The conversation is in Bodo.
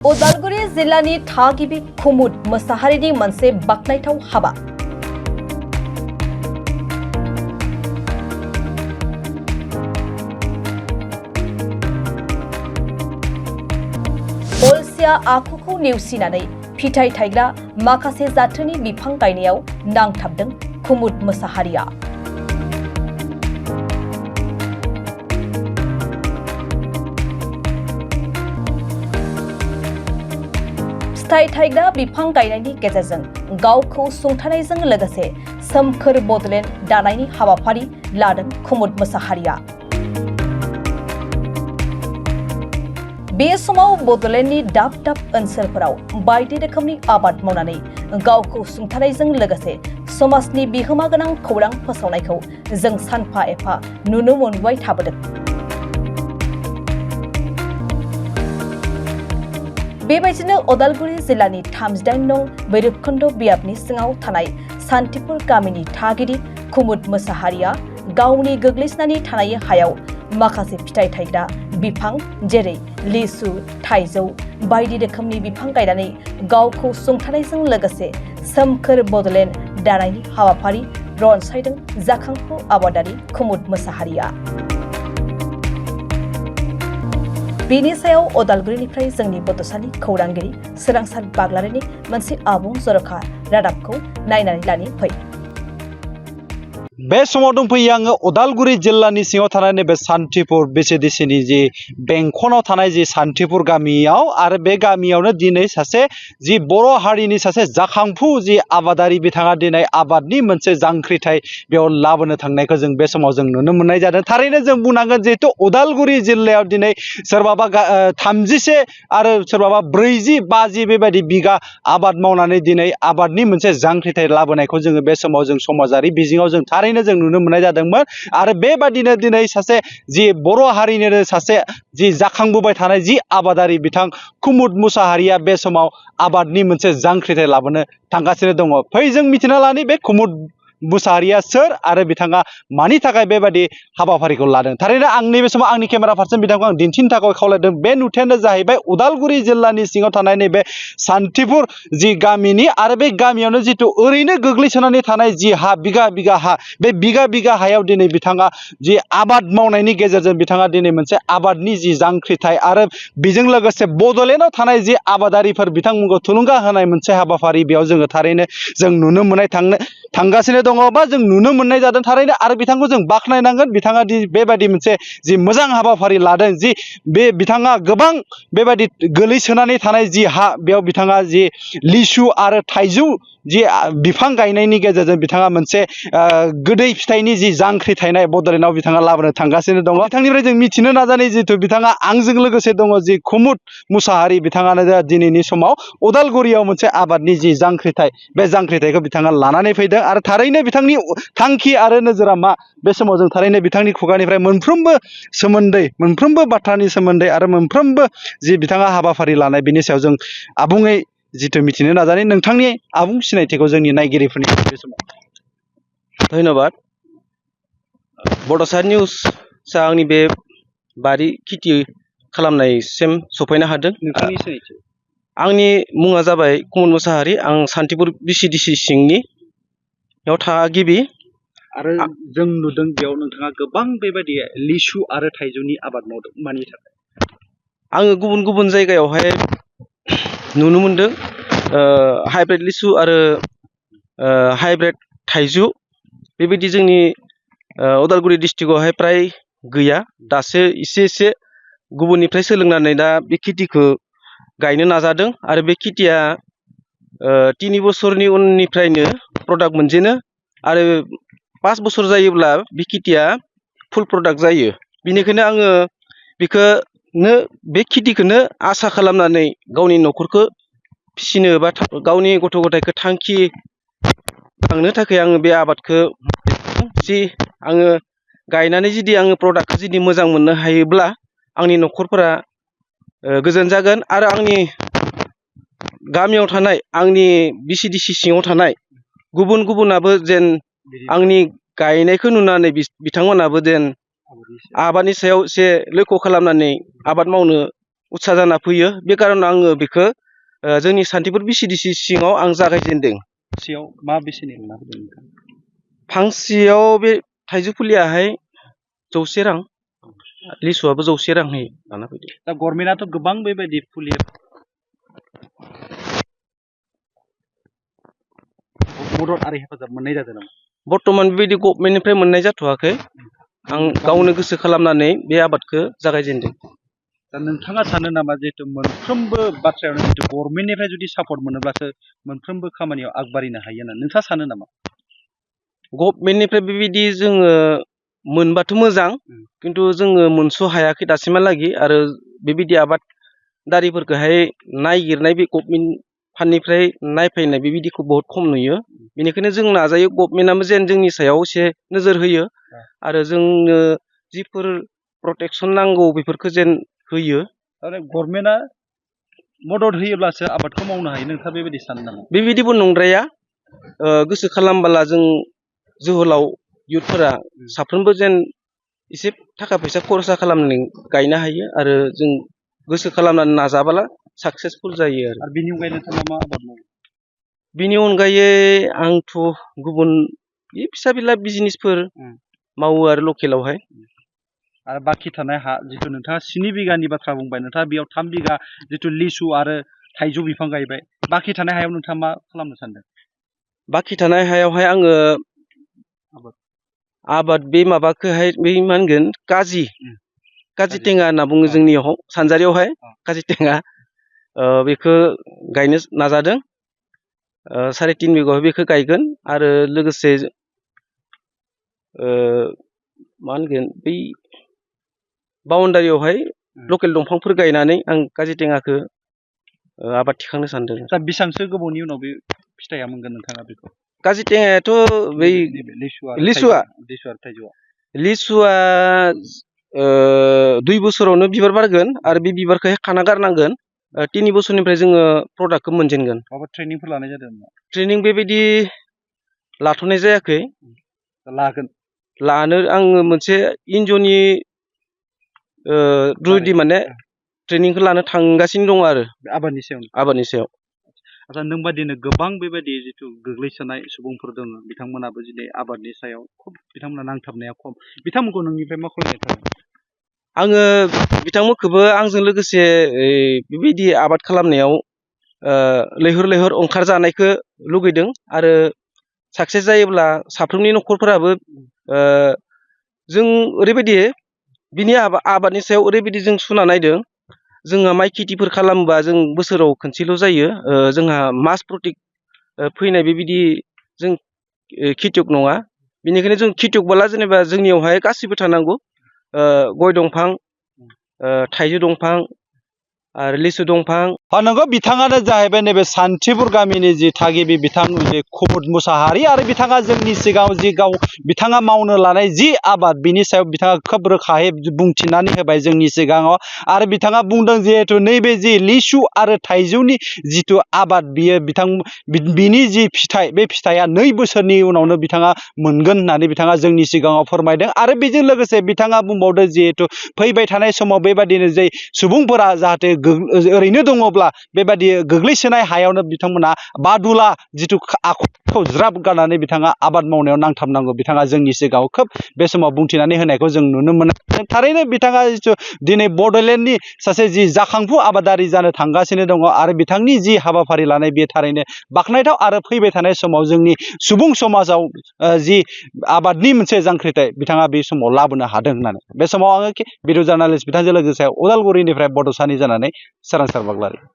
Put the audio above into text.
उदालगुरि जिल्लानि थागिबि कुमुद मोसाहारिनि मोनसे बाखनायथाव हाबा। अलसिया आखुखौ नेवसिनानै फिथाइ थायग्रा माखासे जाथोनि बिफां गायनायाव नांथाबदों कुमुद मोसाहारिया। फिथाइ थायग्रा बिफां गायनायनि गेजेरजों गावखौ सुंथानायजों लोगोसे सोमखोर बडलेण्ड दानायनि हाबाफारि लादों कुमुद मोसाहारिया। बे समाव बडलेण्डनि दाब दाब ओनसोलफोराव बायदि रोखोमनि आबाद मावनानै गावखौ सुंथानायजों लोगोसे समाजनि बिहोमा गोनां खौरां फोसावनायखौ जों सानफा एफा नुनो मोनबाय थाबोदों। बेबायदिनो उदालगुरि जिल्लानि 38 नं भैरबकुंड बियाबनि सिङाव थानाय सान्तिपुर गामिनि थागिरि कुमुद मोसाहारिया गावनि गोग्लैसोनानै थानाय हायाव माखासे फिथाइ थायग्रा बिफां जेरै लिसु, थाइजौ बायदि रोखोमनि बिफां गायनानै गावखौ सुंथानायजों लोगोसे सोमखोर बडलेण्ड दानायनि हाबाफारि रनसायदों जाखांफु आबादारि कुमुद मोसाहारिया। बेनि सायाव उदालगुरिनिफ्राय जोंनि बड'सानि खौरांगिरि सोरांसार बाग्लारिनि मोनसे आबुं जर'खा रादाबखौ नायनानै लानि फै। बे समाव दंफैयो आङो उदालगुरि जिल्लानि सिङाव थानाय नैबे सान्तिपुर बिसिडिसिनि जि बेंखनाव थानाय जि सान्तिपुर गामियाव आरो बे गामियावनो दिनै सासे जि बर' हारिनि सासे जाखांफु जि आबादारि बिथाङा दिनै आबादनि मोनसे जांख्रिथाय बेयाव लाबोनो थांनायखौ जों बे समाव जों नुनो मोननाय जादों। थारैनो जों बुंनांगोन जिहेथु उदालगुरि जिल्लायाव दिनै सोरबाबा 30 आरो सोरबाबा 40-50 बेबायदि बिगा आबाद मावनानै दिनै आबादनि मोनसे जांख्रिथाय लाबोनायखौ जोङो बे समाव जों समाजारि बिजोङाव जों थारैनो जों नुनो मोननाय जादोंमोन। आरो बेबादिनो दिनै सासे जि बर' हारिनिनो सासे जि जाखांबोबाय थानाय जि आबादारि बिथां कुमुद मोसाहारिया बे समाव आबादनि मोनसे जांख्रिथाय लाबोनो थांगासिनो दङ। फै जों मिथिना लानि बे कुमुद मोसाहारिया सोर आरो बिथाङा मानि थाखाय बेबायदि हाबाफारिखौ लादों। थारैनो आं नैबे समाव आंनि केमेरा पार्सन बिथांखौ आं दिन्थिनो थाखाय खावलायदों। बे नुथायानो जाहैबाय उदालगुरि जिल्लानि सिङाव थानाय नैबे सान्तिपुर जि गामिनि आरो बे गामियावनो जिथु ओरैनो गोग्लैसोनानै थानाय जि हा बिगा बिगा हा, बे बिगा बिगा हायाव दिनै बिथाङा जि आबाद मावनायनि गेजेरजों बिथाङा दिनै मोनसे आबादनि जि जांख्रिथाय आरो बेजों लोगोसे बड'लेण्डआव थानाय जि आबादारिफोर बिथांमोनखौ थुलुंगा होनाय मोनसे हाबाफारि बेयाव जोङो थारैनो जों नुनो मोननाय थांगासिनो दङ बा जों नुनो मोननाय जादों। थारैनो आरो बिथांखौ जों बाख्नायनांगोन। बिथाङा बेबायदि मोनसे जि मोजां हाबाफारि लादों, जि बे बिथाङा गोबां बेबायदि गोलैसोनानै थानाय जि हा बेयाव बिथाङा जि लिसु आरो थाइजौ जि बिफां गायनायनि गेजेरजों बिथाङा मोनसे गोदै फिथाइनि जि जांख्रिथायनाय बड'लेण्डआव बिथाङा लाबोनो थांगासिनो दङ। बिथांनिफ्राय जों मिथिनो नाजानाय जिहेथु बिथाङा आंजों लोगोसे दङ जि कुमुद मोसाहारि बिथाङानो दिनैनि समाव उदालगुरियाव मोनसे आबादनि जि जांख्रिथाय बे जांख्रिथायखौ बिथाङा लानानै फैदों। आरो थारैनो बिथांनि थांखि आरो नोजोरा मा, बे समाव जों थारैनो बिथांनि खुगानिफ्राय मोनफ्रोमबो बाथ्रानि सोमोन्दै आरो मोनफ्रोमबो जि बिथाङा हाबाफारि लानाय बिनि सायाव जों आबुङै जिथु मिथिनो नाजानाय नोंथांनि आबुं सिनायथिखौ जोंनि नायगिरिफोरनि बे समाव। धन्यबाद। बड'सा निउस आंनि बे बारि खेथि खालामनायसिम सफैनो हादों। नोंथांनि सिनायथि? आंनि मुङा जाबाय कुमुद मोसाहारि। आं सान्तिपुर बिसिडिसि सिंनियाव थागिबि। आरो जों नुदों बेयाव नोंथाङा गोबां बेबायदि लिसु आरो थाइजौनि आबाद मावदों। मानि थाखाय? आङो गुबुन गुबुन जायगायावहाय नुनो मोनदों हाइब्रिद लिसु आरो हाइब्रिद थाइजौ बेबायदि जोंनि उदालगुरि डिस्ट्रिक्टआवहाय फ्राय गैया। दासो एसे गुबुननिफ्राय सोलोंनानै दा बे खेथिखौ गायनो नाजादों। आरो बे खेथिया 3 बोसोरनि उननिफ्रायनो प्रडाक्ट मोनजेनो आरो 5 बोसोर जायोब्ला बे खेथिया फुल प्रडाक्ट जायो। बेनिखायनो आङो बे खेथिखौनो आसा खालामनानै गावनि न'खरखौ फिसिनो बा गावनि गथ' गथायखौ थांखि थांनो थाखाय आङो बे आबादखौ जि आङो गायनानै जुदि आङो प्रडाक्टखौ जुदि मोजां मोननो हायोब्ला आंनि न'खरफोरा गोजोन जागोन। आरो आंनि गामियाव थानाय आंनि बिसिडिसि सिङाव थानाय गुबुनाबो जेन आंनि गायनायखौ नुनानै बिथांमोनाबो जेन आबादनि सायाव एसे लक्ष्य खालामनानै आबाद मावनो उत्सा जाना फैयो बे कारनाव आङो बेखौ जोंनि सान्थिपुर बिसिडिसि सिङाव आं जागायजेनदों। सेयाव मा बेसेननि लाना फैदों नोंथां? फांसेयाव बे थाइजौ फुलियाहाय 100 रां, लिसुआबो 100 रांहै लाना फैदों। दा गभर्नमेन्टआथ' गोबां बेबायदि फुलि मदद आरो हेफाजाब मोननाय जादों नामा? बर्तमान बेबायदि गभर्नमेन्टनिफ्राय मोननाय जाथ'वाखै। आं गावनो गोसो खालामनानै बे आबादखौ जागायजेनदों। दा नोंथाङा सानो नामा जिहेतु मोनफ्रोमबो बाथ्रायावनो जितु गभर्नमेन्टनिफ्राय जुदि सापर्ट मोनोब्लासो मोनफ्रोमबो खामानियाव आगबारिनो हायो होनना नोंथाङा सानो नामा? गभर्नमेन्टनिफ्राय बेबायदि जोङो मोनबाथ' मोजां, खिन्थु जोङो मोनस' हायाखै दासिमहालागै आरो बेबायदि आबादारिफोरखौहाय नायगिरनाय बे गभर्नमेन्ट फान्डनिफ्राय नायफैनाय बेबायदिखौ बहुत खम नुयो। बेनिखायनो जों नाजायो गभर्नमेन्टआबो जेन जोंनि सायाव एसे नोजोर होयो आरो जोंनो जिफोर प्रटेकसन नांगौ बेफोरखौ जेन होयो। आरो गभर्नमेन्टआ मदद होयोब्लासो आबादखौ मावनो हायो नोंथाङा बेबायदि सानो नामा? बेबायदिबो नंद्राया। गोसो खालामबोला जों जोहोलाव इयुथफोरा साफ्रोमबो जेन एसे थाखा फैसा खरसा खालामनानै गायनो हायो आरो जों गोसो खालामनानै नाजाबोला साक्सेसफुल जायो आरो। बिनि अनगायै नोंथाङा मा आबाद मावो? बिनि अनगायै आंथ' गुबुन फिसा बिला बिजनेसफोर मावो आरो लकेलावहाय। आरो बाखि थानाय हा जिथु नोंथाङा 7 बिगानि बाथ्रा बुंबाय, नोंथाङा बेयाव 3 बिगा जिथु लिसु आरो थाइजौ बिफां गायबाय, बाखि थानाय हायाव नोंथाङा मा खालामनो सानदों? बाखि थानाय हायावहाय आङो आबाद बे माबाखौहाय बै मा होनगोन काजि टेङा होनना बुङो जोंनियाव सानजारियावहाय काजि टेङा, बेखौ गायनो नाजादों। 3.5 बिगायाव बेखौ गायगोन आरो लोगोसे मा होनगोन बै बाउन्डारियावहाय लकेल दंफांफोर गायनानै आं काजि टेङाखौ आबाद थिखांनो सानदों। दा बेसेबांसो गोबावनि उनाव बे फिथाइया मोनगोन नोंथाङा बेखौ? काजि टेङायाथ' बै लिसुआ 2 बोसोरावनो बिबार बारगोन आरो बे बिबारखौहाय खाना गारनांगोन। 3 बोसोरनिफ्राय जोङो प्रडाक्टखौ मोनजेनगोन। माबा ट्रेनिंफोर लानाय जादों नामा? ट्रेनिं बेबायदि लाथ'नाय जायाखै। लागोन। लानो आङो मोनसे एनजिअनि थ्रुयै माने ट्रेनिंखौ लानो थांगासिनो दङ आरो आबादनि सायाव। आच्चा, नों बादिनो गोबां बेबायदि जिथु गोग्लैसोनाय सुबुंफोर दङ, बिथांमोनाबो दिनै आबादनि सायाव खुब बिथांमोना नांथाबनाया खम, बिथांमोनखौ नोंनिफ्राय मा खालामनो थाखाय? आङो बिथांमोनखौबो आंजों लोगोसे बेबायदि आबाद खालामनायाव लैहोर लैहोर ओंखारजानायखौ लुगैदों आरो साक्सेस जायोब्ला साफ्रोमनि न'खरफोराबो जों ओरैबायदि बिनि आबादनि सायाव ओरैबायदि जों सुना नायदों। जोंहा माइ खेथिफोर खालामोबा जों बोसोराव खनसेल' जायो। जोंहा मास प्रटिक फैनाय बेबायदि जों खेथियक नङा। बेनिखायनो जों खेथियकबोला जेनेबा जोंनियावहाय गासिबो थानांगौ। गय दंफां, थाइजौ दंफां आरो लिसु दंफां। नंगौ, बिथाङानो जाहैबाय नैबे सान्थिपुर गामिनि जि थागिबि बिथां जे कुमुद मुसाहारि, आरो बिथाङा जोंनि सिगाङाव जि बिथाङा मावनो लानाय जि आबाद बिनि सायाव बिथाङा खोब रोखायै बुंथिनानै होबाय जोंनि सिगाङाव। आरो बिथाङा बुंदों जिहेथु नैबे जि लिसु आरो थाइजौनि जिथु आबाद बियो बिनि जि फिथाइ, बे फिथाइया 2 बोसोरनि उनावनो बिथाङा मोनगोन होननानै बिथाङा जोंनि सिगाङाव फोरमायदों। आरो बेजों लोगोसे बिथाङा बुंबावदों जिहेथु फैबाय थानाय समाव बेबादिनो जे सुबुंफोरा जाहाथे ओरैनो दङब्ला बेबादि गोग्लैसोनाय हायावनो बिथांमोना बादुला जिथु आखुखौ ज्राब गारनानै बिथाङा आबाद मावनायाव नांथाबनांगौ, बिथाङा जोंनि सिगाङाव खोब बे समाव बुंथिनानै होनायखौ जों नुनो मोनो। थारैनो बिथाङा जिथु दिनै बड'लेण्डनि सासे जि जाखांफु आबादारि जानो थांगासिनो दङ, आरो बिथांनि जि हाबाफारि लानाय बेयो थारैनो बाख्नायथाव। आरो फैबाय थानाय समाव जोंनि सुबुं समाजाव जि आबादनि मोनसे जांख्रिथाय बिथाङा बे समाव लाबोनो हादों होननानै बे समाव आङो भिडिअ जार्नालिस्ट बिथांजों लोगोसे उदालगुरिनिफ्राय बड'सानि जानानै सोरांसार बाग्लारि।